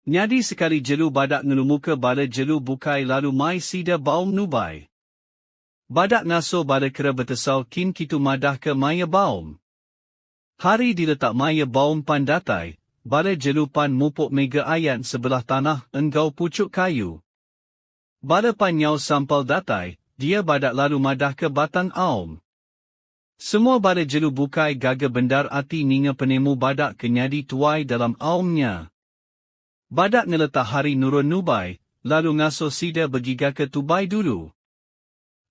Nyadi sekali jelu badak ngelumuka bala jelu bukai lalu mai sida baum nubai. Badak ngasuh bala kera betesau kin kitu madahka maya baum. Hari diletak maya baum pan datai, bala jelu pan mupuk mega ayan sebelah tanah enggau puchuk kayu. Bala pan nyau sampal datai, dia Badak lalu madahka batang aum. Semua bala jelu bukai gaga bendar ati ninga penemu Badak ke nyadi tuai dalam aum nya. Badak ngeletak hari nurun nubai, lalu ngasuh sida begigaka tubai dulu.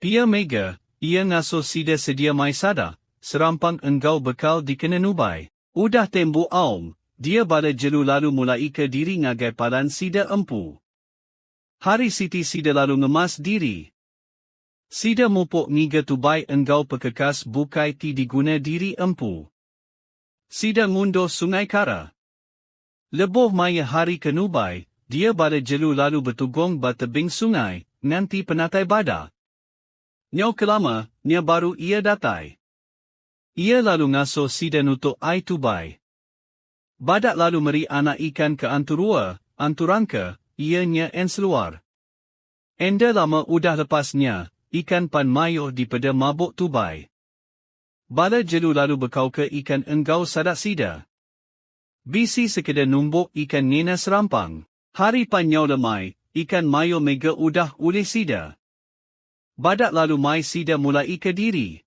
Pia mega, iya ngasuh sida sedia mai sada, serampang enggau bekal dikena nubai. Udah tembu aum, dia bala jelu lalu mulaika diri ngagai palan sida empu. Hari siti sida lalu ngemas diri. Sida mupuk ngiga tubai enggau pekekas bukai ti diguna diri empu. Sida ngunduh Sungai Kara. Lebuh maya hari ke nubai, dia bala jelu lalu betugung ba tebing sungai, nganti penatai Badak. Nyau kelama, nya baru iya datai. Iya lalu ngasuh sida nutuk ai tubai. Badak lalu meri anak ikan ke Antu Rua, Antu Rangka, iya nya enseluar. Enda lama udah lepas nya, ikan pan mayuh dipeda mabuk tubai. Bala jelu lalu bekauka ikan enggau sadak sida. Bisi sekeda numbuk ikan ngena serampang. Hari pan nyau lemai, ikan mayuh mega udah ulih sida. Badak lalu mai sida mulaika diri.